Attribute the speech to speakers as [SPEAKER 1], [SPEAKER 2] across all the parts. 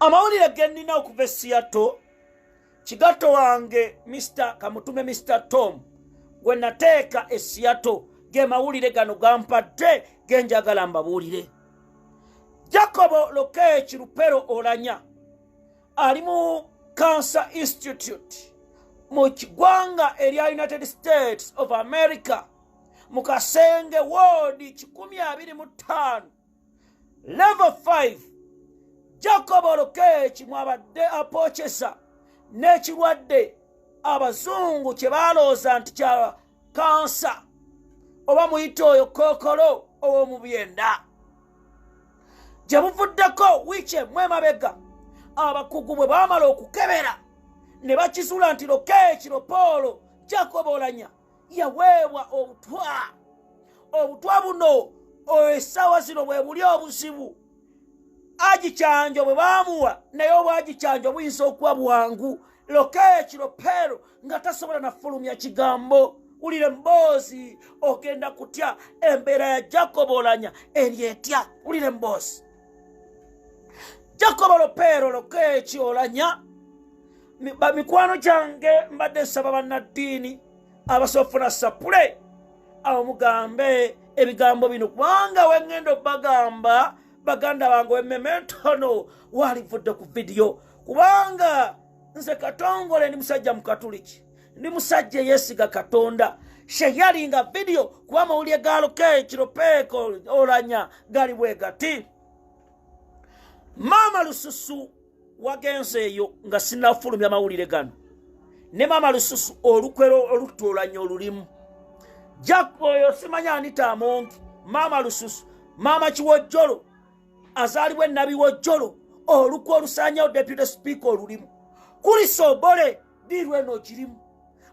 [SPEAKER 1] Amawulire ge nnina okuva e Seattle, kigatto wange Mr Kamutume, Mr Tom gwe nateeka e Seattle, ge mawulire gano gampadde ge njagala mbabuulire. Jacobo Lokech Lupero Olanya ali mu Cancer Institute mu kigwanga erya United States of America, mu kasenge woodi 125, level 5. Jacobo Lokech mwabadde apoocesa n'ekirwadde abazungu kye balowooza nti kya kansa, oba muyite oyo kookolo ow'omu byenda. Gye buvuddeko wiiki emu emabega, abakugu bwe baamala okukebera ne bakizuula nti Lokech Lopolo Jacob Olanya yaweebwa obutwa. Obutwa buno essaawa zino bwe buli obuzibu. Agikyanjo bwe baamuwa, naye obwagikyanjo buyinza okuba bwangu. Lokech Lopero nga tasobola nafulumya kigambo. Wulira emboozi, ogenda kutya. Embeera ya Jacob Olanya eri etya? Wulira emboozi. Jacob Lopero Lokech Olanya, mikwano gyange, mbadde nsaba bannaddiini abasofuna sapule awo mugambe ebigambo bino, kubanga wengenda obbagamba, baganda bange, wemmeme ntono walivudde ku vidiyo, kubanga nze Katongole ndi musajja mukatuliki, ndi musajja eyeesiga Katonda. Sheyalinga vidiyo, kuba amawulire ga Lokech Lopeko Olanya gali bwe gati. Maama Lususu wagenze eyo nga sinafulumya mawulire gano, ne maama Lususu olukwero olutuulanya olulimu Jack oyo simanya Anita Amongi. Maama Lususu, maama Kiwojjolo azaalibwa ennabi Wojjolo, olukwe olusanyawo deputy speaker olulimu kulisobole diirwa eno ogirimu.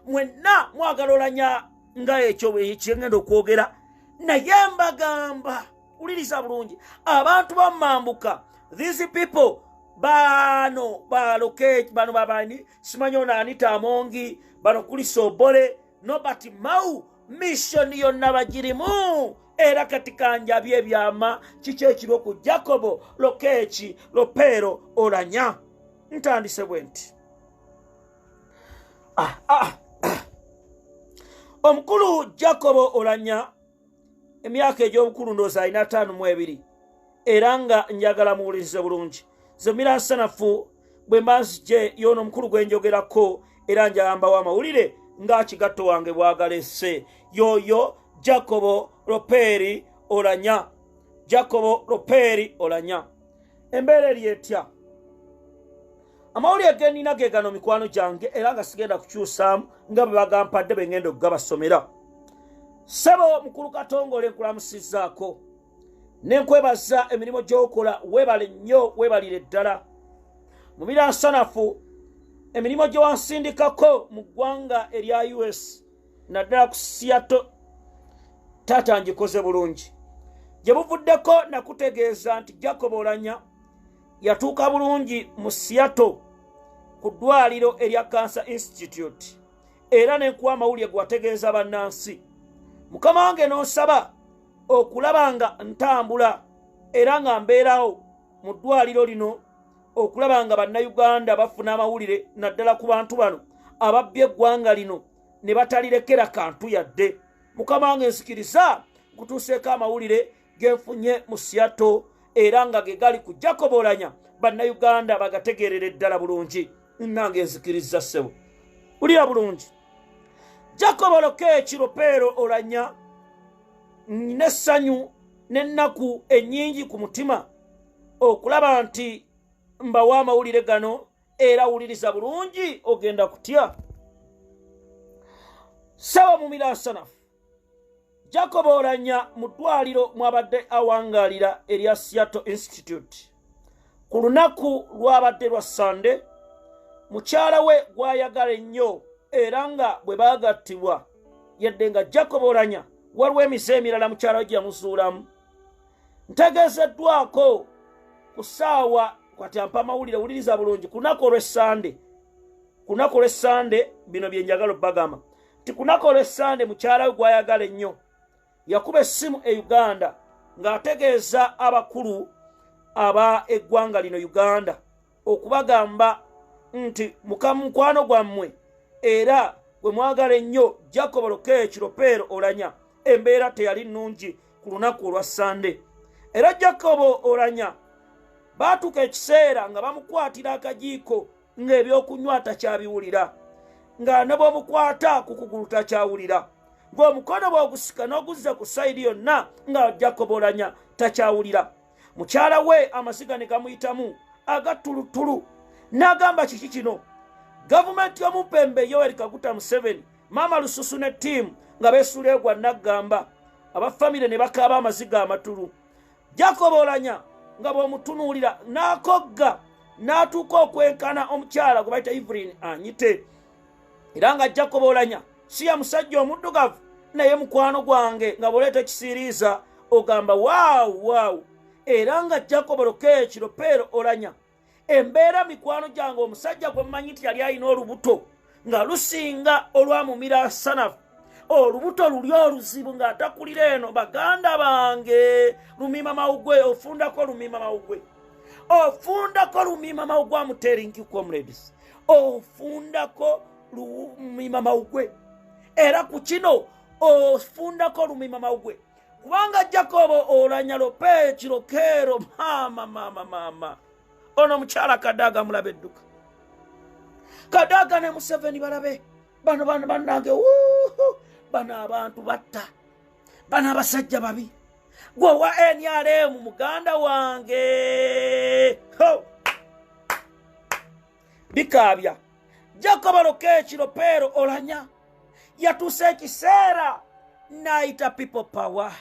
[SPEAKER 1] Mwenna mwagala Olanya nga ekyo kyengenda okwogera, naye mbagamba, wuliriza bulungi, abantu bamambuka, these people bano baloke bano babani simanyi ono Anita Amongi, bano kulisobole Nobert Mau, mission yonna bagirimu. Era kati kanjabye ebyama kiki ekiri ku Jacobo Lokech Lopero Olanya. Ntandise bwe nti ah. Omukulu Jacobo Olanya, emyaka egy'obukulu ndowooza alina 52, era nga njagala muwulirize bulungi. Ze nsanafu bwe mba nzije yoono omukulu gwe njogerako, era njambawo amawulire nga kigatto wange bwagalese. Yoyo Jacobo Loperi Olanya. Jacobo Loperi Olanya, embeera eri etya? Amawulire genina ge gano, mikwano gyange, era nga sigenda kukyusaamu, nga bwe bagampadde bwe ngenda okugabasomera. Ssebo mukulu Katongole, nkulamusizzaako nenkwebaza emirimu gy'okola. Weebale nnyo, weebalire ddala. Mu biransanafu emirimu gye wansindikako mu ggwanga erya US, naddala ku Seattle, taata ngikoze bulungi. Gye buvuddeko nakutegeeza nti Jacob Olanya yatuuka bulungi mu Seattle ku ddwaliro erya Cancer Institute, era nenkuwa amawulire gwewategeeza bannansi. Mukama wange, n'osaba okulaba nga ntambula era nga mbeerawo mu ddwaliro lino okulaba nga bannayuganda bafuna amawulire, naddala ku bantu bano ababbye eggwanga lino ne batalirekera kantu yadde. Mukama wange, nsikiriza nkutuuseeko amawulire genfunye mu Seattle, era nga ge gali ku Jacob Olanya, bannayuganda bagategeerera ddala bulungi. Nange nzikiriza, ssebo, wulira bulungi. Jacob Lokech Lopero Olanya, n'essanyu n'ennaku ennyingi ku mutima okulaba nti mbawa amawulire gano, era wuliriza bulungi, ogenda kutya. Saba mumiransanafu, Jacob Olanya mu ddwaliro mwabadde awangaalira erya Seattle Institute ku lunaku lwabadde lwa Sande, mukyala we gw'ayagala ennyo, era nga bwe baagattibwa, yadde nga Jacob Olanya waliwo emize emirala mukyala we gye yamuzuulamu. Ntegeezeddwako ku ssaawa kati ampa amawulire, wuliriza bulungi, ku lunaku olw'Essande, ku lunaku olw'Essande, bino bye njagala obbagamba nti ku lunaku olw'Essande mukyala we gw'ayagala ennyo yakuba essimu e Uganda ng'ategeeza abakulu aba eggwanga lino Uganda. okubagamba nti mukwano gwammwe era gwe mwagala ennyo Jacob Lokech Lopeero Olanya embeera teyali nnungi ku lunaku olwa Ssande. Era Jacob Olanya baatuuka ekiseera nga bamukwatira akajiiko ng'ebyokunywa takyabiwulira, nga ne bw'omukwata ku kugulu takyawulira, ng'omukono bw'ogusika n'oguzza ku sayidi yonna nga Jacob Olanya takyawulira. Mukyala we amaziga ne gamuyitamu agattuluttulu n'agamba kiki kino. Gavumenti y'omumpembe Yoweri Kaguta Museveni, Maama Lususu ne ttiimu nga beesuula egwa naggamba, aba famire ne bakaaba amaziga amatulu. Jacob Olanya nga bw'omutunuulira n'akogga n'atuuka okwenkana omukyala gwe bayita Evelyn Anyite. Era nga Jacob Olanya si ya musajja omuddugavu, naye mukwano gwange nga bw'oleeta ekisiiriiza ogamba waawu waawu. Era nga Jacob Lokech Lopeero Olanya embeera mikwano gyange, omusajja gwe mmanyi nti yali alina olubuto nga lusinga olwamumira nsanafu, olubuto luli oluzibu ng'atakulira eno, baganda bange, lumima mawugwe, ofundako lumima mawugwe, ofundako lumima mawugwe, am telling you comrades, ofundako lumima mawugwe. Era ku kino ofundako lumima mawugwe, kubanga Jacob Olanya Lokech Lokeero, maama maama maama, ono omukyala Kadaga mulabe edduka. Kadaga ne Museveni balabe bano bano bannange, bano abantu batta bano abasajja babi. Gwe owa NRM muganda wange, bikaabya. Jacob Lokech Lopeero Olanya yatuuse ekiseera n'ayita People Power.